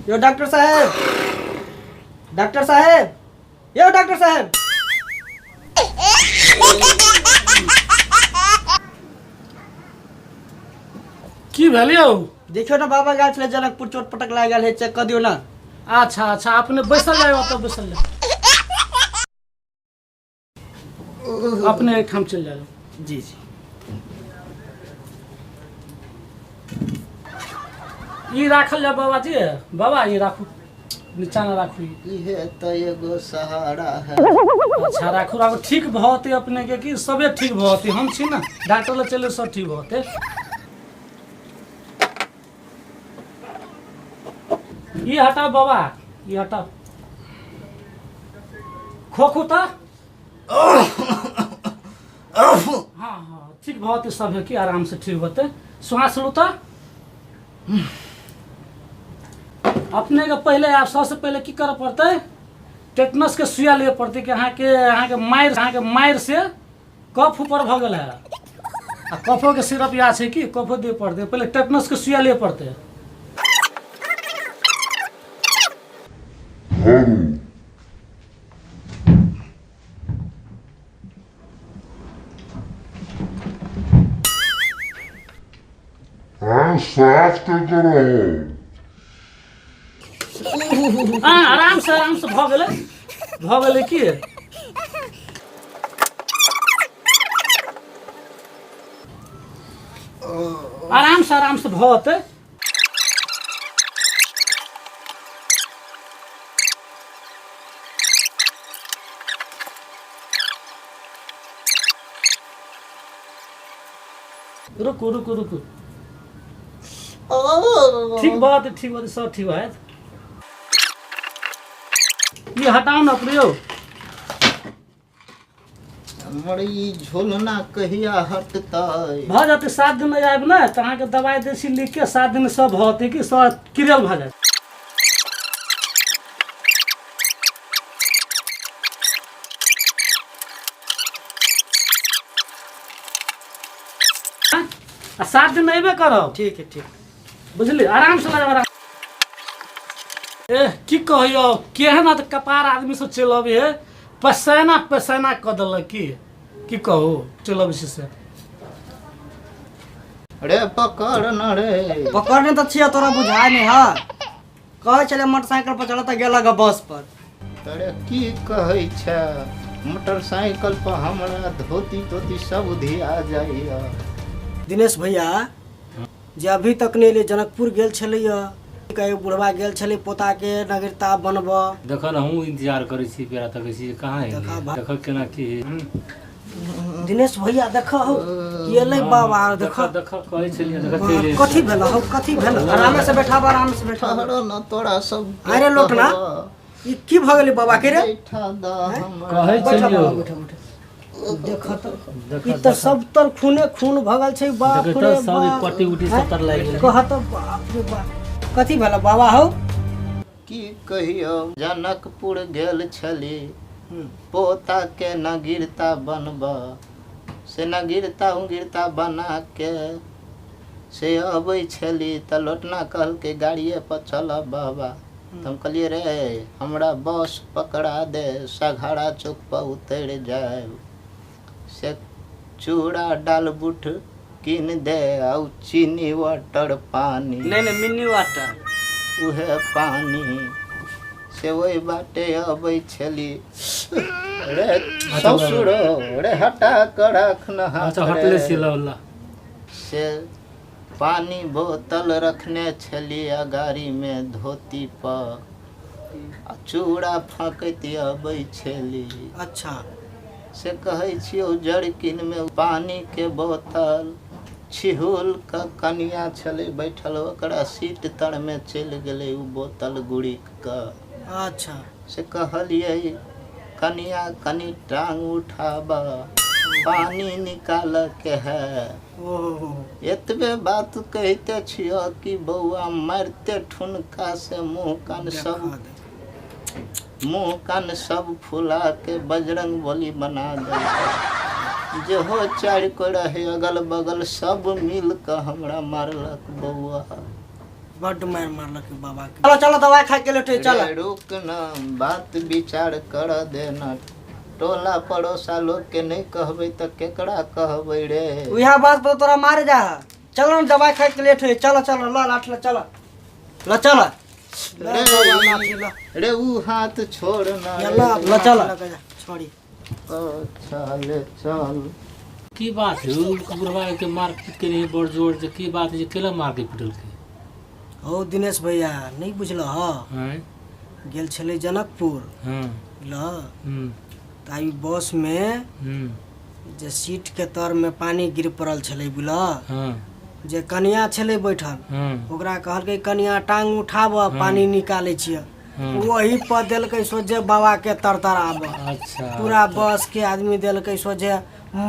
यो doctor साहेब, doctor साहेब, यो doctor साहेब। की भेल यौ? देखियो ना बाबा गेल छलै जनकपुर, चोट पटक लागि गेल है, चेक कऽ दियौ ना। अच्छा अच्छा, अपने बैसल जाय, ओतऽ बैसल जाय, अपने एहिठाम चलि जाउ। जी जी। ई राखल जाय बाबा जी, बाबा ई राखू, नीचा ने राखू ई। इहे तऽ एगो सहारा है। अच्छा राखू राखू, ठीक भऽ जेतै अपने के, कि सबे ठीक भऽ जेतै, हम छी ने डॉक्टर लग चलू, सब ठीक भऽ जेतै। ई हटाउ बाबा, ई हटाउ, खोखू तऽ। हाँ हाँ, ठीक भऽ जेतै सब, की आराम से ठीक होतै। श्वास लू तऽ। अपने के पहले आब सबसे पहले की करऽ पड़तै, टेटनस के सुइया लिए पड़तै, कि अहाँके मारि, अहाँके मारि से कफ ऊपर भऽ गेल है, आ कफो के सिरप या छै कि कफो दिए पड़तै। पहले टेटनस के सुइया लिए पड़तै। हाँ साफ तो करो। हाँ आराम से, आराम से, भऽ गेलै, भऽ गेलै। की आराम से, आराम से भऽ जेतै। रुकू रुकू रुकू, ठीक बात, ठीक बात, सब ठीक बात। ये हटाओ ना अपने यौ। हमर ई झोलना कहिया हटतै? भऽ जेतै, 7 दिन मे आयब ने तऽ अहाँके दवाइ दै छी लिख के, 7 दिन सब भऽ जेतै, कि सब क्लियर भऽ जायत। आ 7 दिन अयबे करब। ठीक है, ठीक। बुझली, आराम से लगाब, आराम। ए की कहियो, केहन तऽ कपार आदमी सब चलि अबै है, पसैना पसैना कऽ देलक, की की कहू, चलि अबै छै से। रे पकड़ न रे। पकड़ने तऽ छियै, तोरा बुझाय नहि है। कहै छलै मोटरसाइकिल पर चढ़त, गेलक बस पर। अरे की कहै छै, मोटरसाइकिल पर हमरा धोती तोती सब धिया जाइया। दिनेश भैया जे अभी तक नहि एलै, जनकपुर गेल छलैया, एगो बुढ़वा गेल छलै पोताके नगरता बनबऽ। देख न, हमहूँ इंतजार करै छी, पेड़ा तकै छी, कहाँ एलै? देखा देख केना की है। दिनेश भैया देख हौ, की एलै बाबा, देख। देख देख, कहै छलियै, देख चलि एलै। कथी भेल हौ, कथी भेल? आराम से बैठाब, आराम से बैठाब। ठहरो न तोरा सब। अरे लोटना, ई की भऽ गेलै बाबा के रे? बैठा द हमरा। कहै बैठा छलियौ। बाबा, बैठा बैठा। देख तऽ, देख। ई तऽ सब तर खूने खून भऽ गेल छै, बाप देख रे तऽ, सब ई बाप। पट्टी उट्टी सब तर लागि गेलै। कह तऽ, बाप रे बाप, कथी भेल बाबा हौ? की कहियौ, जनकपुर गेल छली पोता के नगिरता बनब, से नगिरता उगिरता बना के से अबै छली तऽ लोटना कहलकै गाड़िए पर चलब बाबा। तऽ हम कहलियै रे हमरा बस पकड़ा दे, सघारा चौक पर उतरि जायब, से चूड़ा डाल बूट कीन दे आ चीनी वाटर पानी। नहि नहि, मिनी वाटर। उहे पानी से ओहि बाटे अबै छली रे ससुर रे, हटा कऽ राख न हाथ। अच्छा, हटले रे। छी, ल ल। से पानी बोतल रखने छली आ गाड़ीमे धोती पर आ चूड़ा फँकैत अबै छली। से कहै छियौ, जर्किनमे पानीके बोतल छिहुल कऽ कनिया छलै बैठल, ओकरा सीट तरमे चलि गेलै ओ बोतल गुड़िक कऽ। से कहलियै कनिया कनि टांग उठाब, पानी निकालऽ के है। ओहो। एतबे बात कहिते छियह कि बौआ मारिते ठुनका से मुँह कान सब, मुँह कान सब फुला के बजरंग बली बना देलक। जेहो चारि को रहे अगल बगल, सब मिल कऽ हमरा मारलक बौआ। बड्ड मारि मारलक बाबा के। चलो चलो, दवाई खाइ के लेटे चल। रे रुक न, बात विचार कर देना, टोला पड़ोसा लोग के नहीं कहबै तऽ केकरा कहबै रे? उएह बात पर तोरा मारे जा है। चलो न, दवाई खाइ के लेट है। चलो चलो, ल लाठ ल, चलो ल, चल रे, ल। रे ऊ हाथ छोड़ ना रे। ल चल छोड़ी। अच्छा ले चल। की बात है, उ बुढ़वा के मार पीट के नहीं बड़ जोर जे की बात है जे केला मार के पिटलकै? हौ दिनेश भैया, नहि बुझल ह? आँय? गेल छलै जनकपुर। ल। तऽ आई बस मे जे सीट के तर में पानी गिर पड़ल छलै, बुझल? जे कनिया छलै बैठल, ओकरा कहलकै, कनिया, टांग उठाब, पानी निकालै छियै। वही पर देलकै सोझे बाबा के तरतराब। पूरा बस के आदमी देलकै सोझे,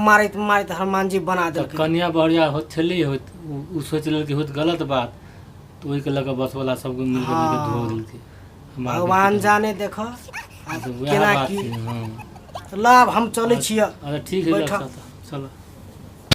मारैत मारैत हनुमान जी बना तऽ देलकै। कनिया बढ़िया होत छलै होत, उ सोचि लेलकै होत गलत बात, तऽ ओहिके लऽ कऽ बसवला सबके मिलके मिलके धो देलकै, मार के। भगवान जाने, देख आब तऽ वएह केना बात की। छै, हँ। लाभ हम चलै छियै। अच्छा, ठीक है। बैठऽ। चल।